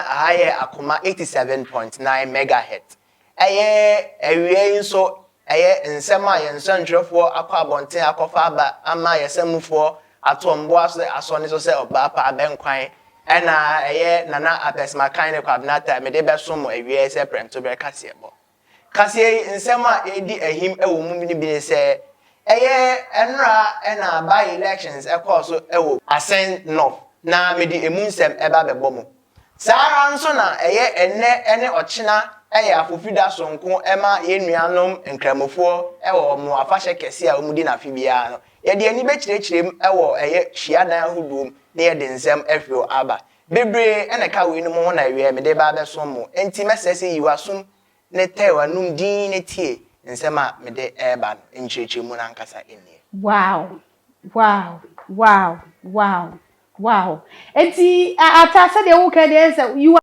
Aha yɛ Akoma 87.9 megahertz. Ɛyɛ awia yi nso ɛyɛ nsɛm a yɛn nsɛntwerɛfoɔ akɔ abɔnten akɔfa aba ama yɛn sɛmufoɔ ato wɔn bo ase asɔ ne so sɛ ɔbaa pa abɛnkwan ɛna ɛyɛ Nana Apɛsmakan ne Kwabena Tae mede bɛsom mo awia yi sɛ prɛmtoberɛ kaseɛbɔ. Kaseɛ yi nsɛm a ɛredi ahim wɔ mu no bi ne sɛ ɛyɛ nnora na by elections ɛkɔɔ so wɔ Asen North na mede emu nsɛm ɛba bɛbɔ mo. Saa ara nso na ɛyɛ ɛnnɛ ne ɔkyena yɛ afofida soronko ma yɛn nuanom Nkramofoɔ wɔ wɔn afahyɛ kɛseɛ a wɔdi no afe biara no. Yɛde ani bɛkyerɛkyerɛ mu wɔ ɛyɛ hyiadan ahodoɔ mu na yɛde nsɛm afiri hɔ aba. Bebree na ɛka weinom ho na awieɛ mede reba abɛsom mo. Enti mɛsrɛ sɛ yi w'asom na tɛ w'anom dinn na tie nsɛm a mede reba no nkyerɛkyerɛmu no ankasa nie. Wow! Wow! Wow! Wow! Wow! Enti Atta sɛdeɛ woka deɛ ɛyɛ sɛ you